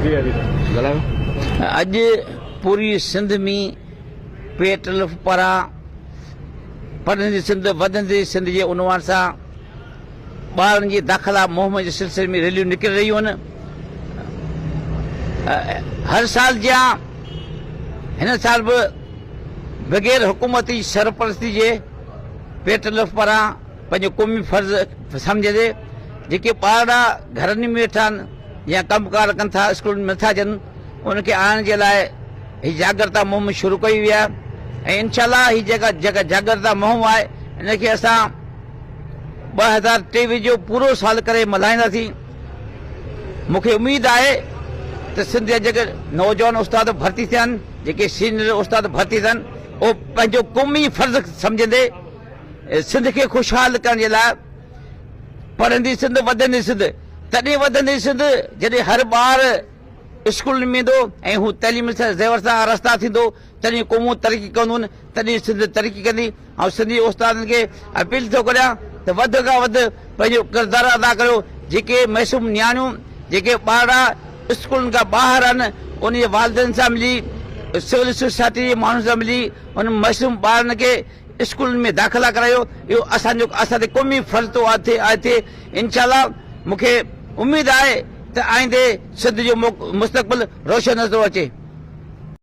جي علي ڳالهايو. اڄ پوري سنڌ ۾ پيٽلف پاران پڙهندي سنڌ وڌندي سنڌ جي عنوان سان ٻارن جي داخلا مهم جي سلسلي ۾ ريليون نڪري رهيون آهن. هر سال جيان هن سال به بغير حڪومتي سرپرستي جي پيٽلف پاران پنهنجو قومي فرض سمجهندي جيڪي ٻارڙا گهرن ۾ ويٺا آهن يا ڪم ڪار ڪن ٿا اسڪولن ۾ نٿا اچن انهن کي آڻڻ جي لاء هي جاڳرتا مهم شروع ڪئي وئي آهي ۽ انشاء الله هي جيڪا جيڪا جاڳرتا مهم آهي ان کي اسان 2023 جو پورو سال ڪري ملهائينداسين. مون کي اميد آهي ته سنڌ جا جيڪي نوجوان استاد ڀرتي ٿيا آهن جيڪي سينئر استاد ڀرتي ٿيا آهن اهو پنهنجو قومي فرض سمجهندي سنڌ کي خوشحال ڪرڻ جي لاء پڙهندي سنڌ وڌندي سنڌ تڏهن وڌندي سنڌ جڏهن هر ٻار اسڪولن ۾ ايندو ۽ هو تعليم سان زيور سان آراسته ٿيندو تڏهن قومون ترقي ڪندون تڏهن سنڌ ترقي ڪندي. آئون سنڌي استادن کي اپيل ٿو ڪريان ته وڌ کان وڌ پنهنجو ڪردار ادا ڪريو جيڪي معصوم نياڻيون جيڪي ٻارڙا اسڪولن کان ٻاهر آهن ان جي والدين سان ملي سول سوسائٽي جي ماڻهن سان ملي انهن معصوم ٻارن کي اسڪولن ۾ داخلا ڪرايو اهو اسان جو اسان تي قومي فرض ٿو ٿئي انشاء الله مون کي اميد آهي ته آئيندي سنڌ جو مستقبل روشن نظر اچي.